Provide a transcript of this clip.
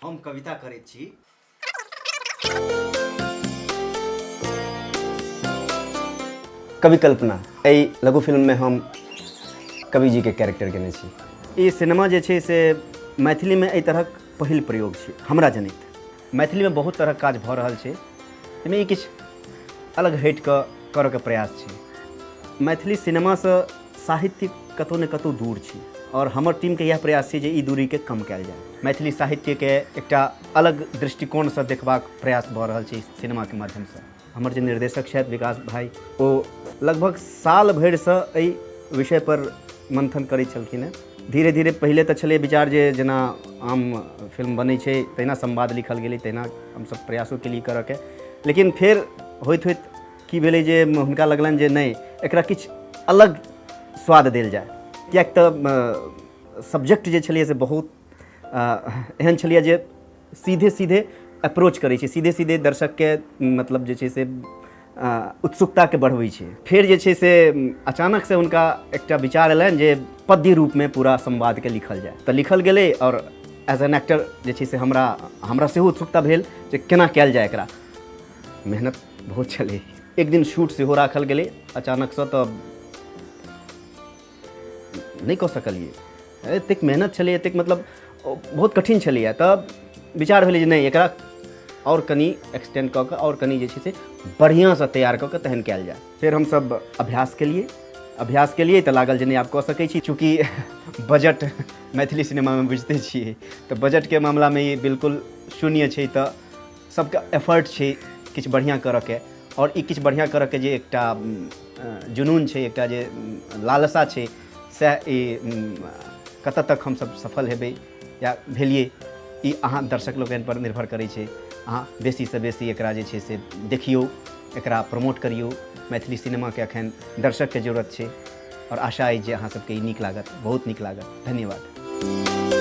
हम कविता करैत छी। कवि कल्पना एहि लघु फिल्ममे हम कवि जीके कैरेक्टर केने छी। ई सिनेमा जे छै से मैथिलीमे एहि तरहक पहिल प्रयोग छै। हमरा जनैत मैथिलीमे बहुत तरहक काज भऽ रहल छै, एहिमे ई किछु अलग हटि कऽ करऽके प्रयास छै। मैथिली सिनेमासँ साहित्य कतहु ने कतहु दूर छै आओर हमर टीमके इएह प्रयास छै जे ई दूरीके कम कयल जाय। मैथिली साहित्यके एकटा अलग दृष्टिकोणसँ देखबाक प्रयास भऽ रहल छै सिनेमाके माध्यमसँ। हमर जे निर्देशक छथि विकास भाइ, ओ लगभग साल भरिसँ एहि विषयपर मन्थन करै छलखिन हेँ। धीरे धीरे पहिले तऽ छलै विचार जे जेना आम फिल्म बनै छै तहिना संवाद लिखल गेलै, तहिना हमसब प्रयासो केलियै करऽके, लेकिन फेर होइत होइत की भेलै जे हुनका लगलनि जे नहि, एकरा किछु अलग स्वाद देल जाय, किएक तऽ सब्जेक्ट जे छलैए से बहुत एहन छलैए जे सीधे सीधे अप्रोच करै छै, सीधे सीधे दर्शकके मतलब जे छै से उत्सुकताके बढ़बै छै। फेर जे छै से अचानक से हुनका एकटा विचार एलनि जे पद्य रूपमे पूरा संवादके लिखल जाय, तऽ लिखल गेलै। आओर एज एन एक्टर जे छै से हमरा हमरा सेहो उत्सुकता भेल जे केना कयल जाय एकरा। मेहनत बहुत छलै। एक दिन शूट सेहो राखल गेलै अचानकसँ, तऽ नहि कऽ सकलियै, एतेक मेहनत छलै, एतेक मतलब बहुत कठिन छलैए। तऽ विचार भेलै जे नहि, एकरा आओर कनि एक्सटेंड कऽ कऽ आओर कनि जे छै से बढ़िआँसँ तैयार कऽ कऽ तहन कयल जाय। फेर हमसभ अभ्यास केलियै, अभ्यास केलियै तऽ लागल जे नहि, आब कऽ सकै छी। चूँकि बजट मैथिली सिनेमामे बुझिते छियै, तऽ बजटके मामलामे ई बिल्कुल शून्य छै, तऽ सबके एफर्ट छै किछु बढ़िआँ करऽके, आओर ई किछु बढ़िआँ करऽके जे एकटा जुनून छै, एकटा जे लालसा छै, सएह ई कतऽ तक हमसब सफल हेबै या भेलियै, ई अहाँ दर्शक लोकनि पर निर्भर करै छै। अहाँ बेसीसँ बेसी एकरा जे छै से देखियौ, एकरा प्रमोट करियौ। मैथिली सिनेमाके एखन दर्शकके जरूरत छै आओर आशा अछि जे अहाँ सबके ई नीक लागत, बहुत नीक लागत। धन्यवाद।